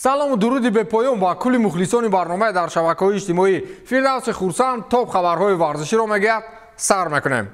Салому дуруди бепоён ба кулли мухлисони барномаи дар шабакаҳои иҷтимоӣ. Фирдавси Хурсанд топ хабарҳои варзиширо мегӯяд. Сар мекунем.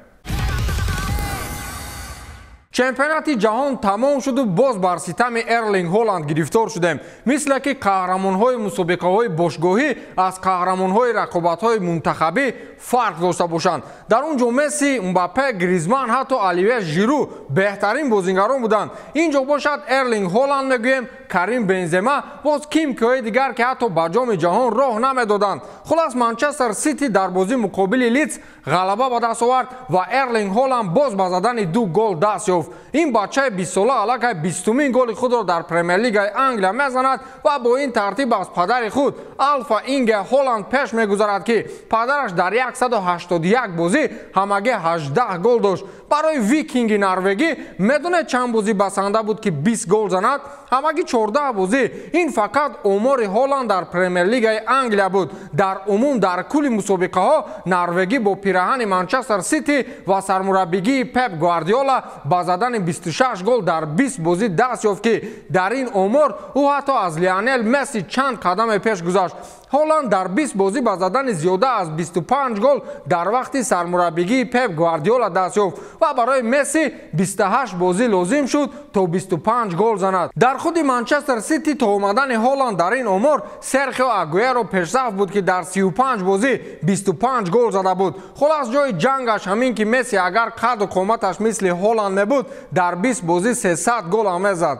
Чемпионати ҷаҳон тамом шуду боз бар ситами Эрлинг Ҳоланд гирифтор шудем. Мисле ки қаҳрамонҳои мусобиқаҳои бошгоҳӣ аз қаҳрамонҳои рақобатҳои мунтахабӣ фарқ дошта бошанд. Дар он ҷо Месси, Мбаппе, Гризман, ҳатто Оливье Жиру беҳтарин бозингарон буданд. Ин ҷо бошад Эрлинг Ҳоланд мегӯем, Карим Бензема, боз ким киҳои дигар ки ҳатто ба ҷоми ҷаҳон роҳ намедоданд. Хулас, Манчестер Сити дар бозӣ муқобили Лидс ғалаба ба даст овард ва Эрлинг Ҳоланд боз ба задани 2 гол даст ёфт. Ин бачаи 20-сола аллакай 20-умин голи худро дар Премер-лигаи Англия мезанад ва бо ин тартиб аз падари худ Алфа Инге Ҳоланд пеш мегузарад, ки падараш дар 181 бозӣ ҳамагӣ 18 гол дошт. Барои викинги норвегӣ медонед чанд бозӣ басанда буд, ки 20 гол занад? Ҳамагӣ 14 бозӣ. Ин фақат омори Ҳоланд дар Премер-лигаи Англия буд. Дар умум дар кулли мусобиқаҳо норвегӣ бо пираҳани Манчестер Сити ва сармураббигии Пеп Гвардиола ба задани 26 гол дар 20 бозӣ даст ёфт, ки дар ин омор ӯ ҳатто аз Лионел Месси чанд қадаме пеш гузашт. Ҳоланд дар 20 бозӣ ба задани зиёда аз 25 гол дар вақти сармураббигии Пеп Гвардиола даст ёфт ва барои Месси 28 бозӣ лозим шуд то 25 гол занад. Дар худи Манчестер Сити то омадани Ҳоланд дар ин омор Серхио Агуэро пешсаф буд, ки дар 35 бозӣ 25 гол зада буд. Хулас, ҷои ҷангаш ҳамин ки Месси агар қаду қоматаш мисли Ҳоланд мебуд, дар 20 бозӣ 300 гол ҳам мезад.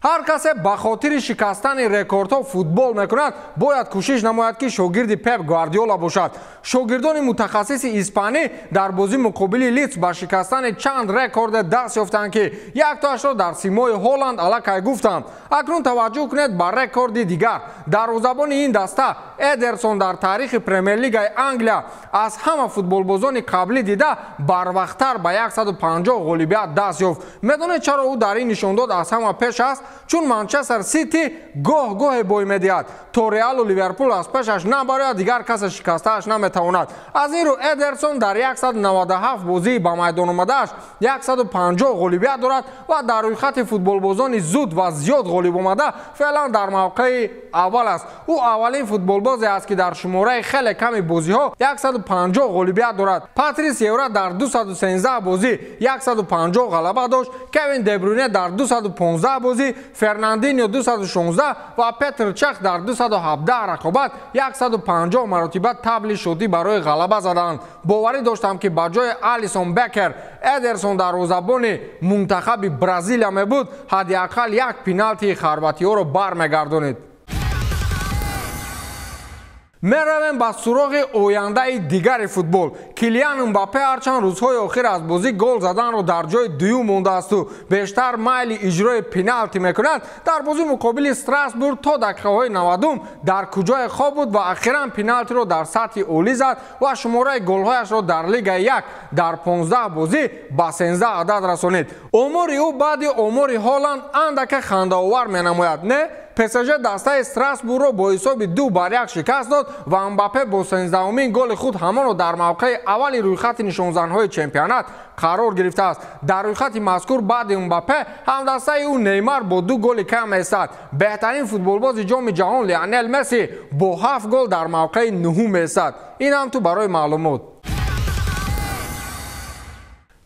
Ҳар касе ба хотири шикастани рекордҳо футбол мекунад, бояд кӯшиш намояд, ки шогирди Пеп Гвардиола бошад. Шогирдони мутахассиси испанӣ дар бозӣ муқобили Лидс ба шикастани чанд рекорде даст ёфтанд, ки яктоашро дар симои Ҳоланд аллакай гуфтанд. Акнун таваҷҷӯҳ кунед ба рекорди дигар. Дарвозабони ин даста Эдерсон дар таърихи Премер-лигаи Англия аз ҳама футболбозони қаблӣ дида барвақттар ба 150 ғолибият даст ёфт. Медонед чаро ӯ дар ин нишондод аз ҳама пеш аст? Чун Манчестер Сити гоҳ-гоҳе бой медиҳад, то Реалу Ливерпул аз пешаш набарояд, дигар касе шикастааш наметавонад. Аз ин рӯ Эдерсон дар 197 бозии ба майдон омадааш 150 ғолибият дорад ва дар рӯйхати футболбозони зуд ва зиёд ғолиб омада феълан дар мавқеи аввал аст. Ӯ аввалин футболбозе аст, ки дар шумораи хеле ками бозиҳо 150 ғолибият дорад. Патрис Евра дар 213 бозӣ 150 ғалаба дошт, Кевин Дебрюне дар 215 бозӣ, Фернандиньо 216 ва Петр Чех дар 217 рақобат 150 маротиба табли шодӣ барои ғалаба заданд. Боварӣ доштам, ки ба ҷои Алисон Бекер Эдерсон дарвозабони мунтахаби Бразилия мебуд, ҳадди ақал як пеналтии хорватиёро бармегардонид. Меравем ба суроғи ояндаи дигари футбол. Килиан Мбаппе ҳарчанд рӯзҳои охир аз бозӣ гол заданро дар ҷои дуюм мондаасту бештар майли иҷрои пеналти мекунад, дар бозӣ муқобили Страсбург то дақиқаҳои 90 дар куҷое хоб буд ва ахиран пеналтиро дар сатҳи олӣ зад ва шумораи голҳояшро дар Лигаи 1 дар 15 бозӣ ба 13 адад расонид. Омори ӯ баъди омори Ҳоланд андаке хандаовар менамояд. Не? ПСЖ дастаи Страсбургро бо ҳисоби 2-1 шикаст дод ва Мбаппе бо 13-умин голи худ ҳамонро дар мавқеи аввали рӯйхати нишонзанҳои чемпионат қарор гирифтааст. Дар рӯйхати мазкур баъди Мбаппе ҳамдастаи ӯ Неймар бо 2 голи кам меистад. Беҳтарин футболбози ҷоми ҷаҳон Лионел Месси бо 7 гол дар мавқеи нуҳум меистад. Ин ҳам ту барои маълумот.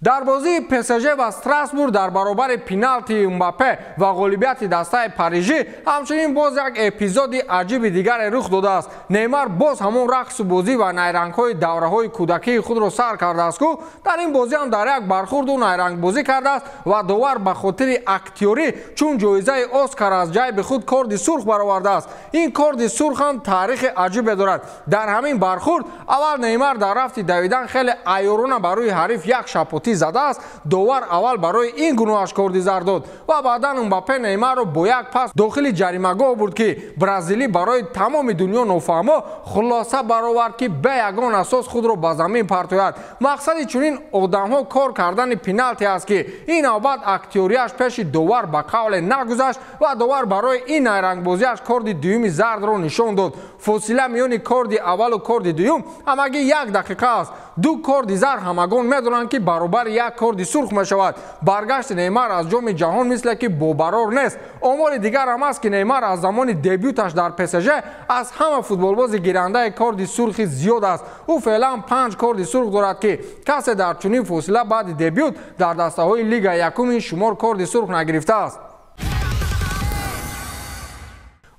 Дар бозии ПСЖ ва Страсбург дар баробари пеналтии Мбаппе ва ғолибияти дастаи Парижӣ ҳамчунин боз як эпизоди аҷиби дигаре рух додааст. Неймар боз ҳамон рақсу бозӣ ва найрангҳои давраҳои кӯдакии худро сар кардааст, ку дар ин бозӣ ҳам дар як бархурду найрангбозӣ кардааст ва довар ба хотири актёрӣ чун ҷоизаи Оскар аз ҷайби худ корди сурх баровардааст. Ин корди сурх ҳам таърихи аҷибе дорад. Дар ҳамин бархурд аввал Неймар дар рафти давидан хеле айёрона ба рӯи ҳариф як шапотӣ задааст. Довар аввал барои ин гуноҳаш корди зард дод ва баъдан Мбаппе Неймарро бо як пас дохили ҷаримагоҳ бурд, ки бразилӣ барои тамоми дунё нофаҳмо хулоса баровард, ки бе ягон асос худро ба замин партояд. Мақсади чунин одамҳо кор кардани пеналти аст, ки ин навбат актёрияш пеши довар ба қавле нагузашт ва довар барои ин найрангбозиаш корди дуюми зардро нишон дод. Фосила миёни корди аввалу корди дуюм ҳамагӣ як дақиқа аст. Ду корди зар ҳамагон медонанд, ки баробари як корди сурх мешавад. Баргашти Неймар аз ҷоми ҷаҳон мисле ки бобарор нест. Омори дигар ҳам аст, ки Неймар аз замони дебюташ дар ПСЖ аз ҳама футболбози гирандаи корди сурхи зиёд аст. Ӯ феълан 5 корди сурх дорад, ки касе дар чунин фосила баъди дебют дар дастаҳои лига якум ин шумор корди сурх нагирифтааст.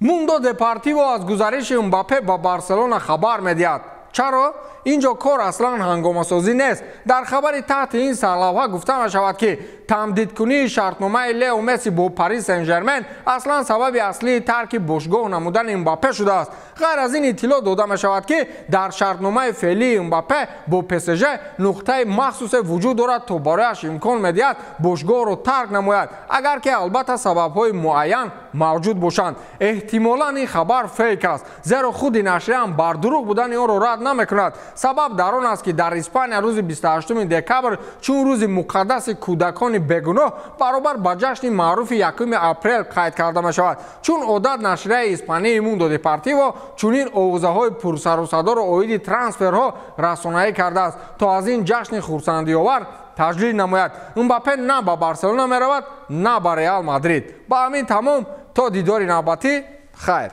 Мундо Депортиво аз гузариши Мбаппе ба Барселона хабар медиҳад. Чаро? Инҷо кор аслан ҳангомасозӣ нест. Дар хабари таҳти ин сарлавҳа гуфта мешавад, ки тамдидкунии шартномаи Лео Месси бо Парис Сен-Жермен аслан сабаби аслии тарки бошгоҳ намудани Мбаппе шудааст. Ғайр аз ин иттилоъ дода мешавад, ки дар шартномаи феълии Мбаппе бо ПСЖ нуқтаи махсусе вуҷуд дорад, то барояш имкон медиҳад бошгоҳро тарк намояд, агар ки албатта сабабҳои муайян мавҷуд бошанд. Эҳтимолан ин хабар фейк аст, зеро худи нашрияам бар дурӯғ будани онро рад намекунад. Сабаб дар он аст, ки дар Испания рӯзи 28 декабр чун рӯзи муқаддаси кӯдакони бегуноҳ баробар ба ҷашни маъруфи 1 апрел қайд карда мешавад. Чун одат, нашрияи испании Мундо Депортиво чунин овозаҳои пурсарусадоро оиди трансферҳо расонаӣ кардааст, то аз ин ҷашни хурсандиовар таҷлил намояд. Мбаппе на ба Барселона меравад, на ба Реал Мадрид. Ба ҳамин тамом, то дидори навбатӣ, хайр.